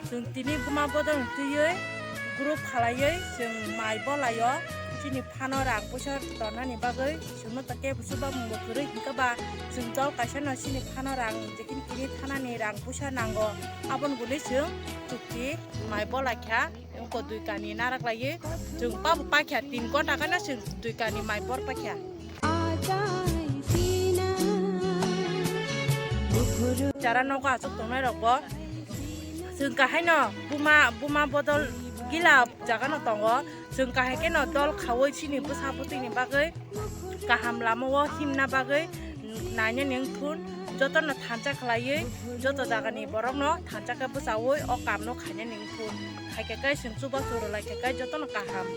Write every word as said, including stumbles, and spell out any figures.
Chwng tini buma bodol twiwi group khalaiwi chwng mai bolaio. Chini phano rang puisa tonani bagwi chwngno ta kebo chuba mungbo kwrwi hinkhe ba chwng dol kaisano chini phano rang jekin tini thanani rang puisa nango. Aboni guli chwng chukti mai bolaikha. Wngkha dui kani narak laiwi chwng pabo paikha, tin gonta gana chwng dui kani mai bor paikha. Chara nogo achuk tongnai rokbo chwng kahaino buma, buma bodol gila jagano tongo. Chwng kahai kheno dol khawi chini bwsa bwtwini bagwi kaham lamao himna bagwi nainani wngthun, jotono thansa khlaiwi joto jagani borokno thansa khe bwchawi o kamno khainani wngthun. Khaikhe kai chwng chubachu rwlaikhe kai jotono kaham.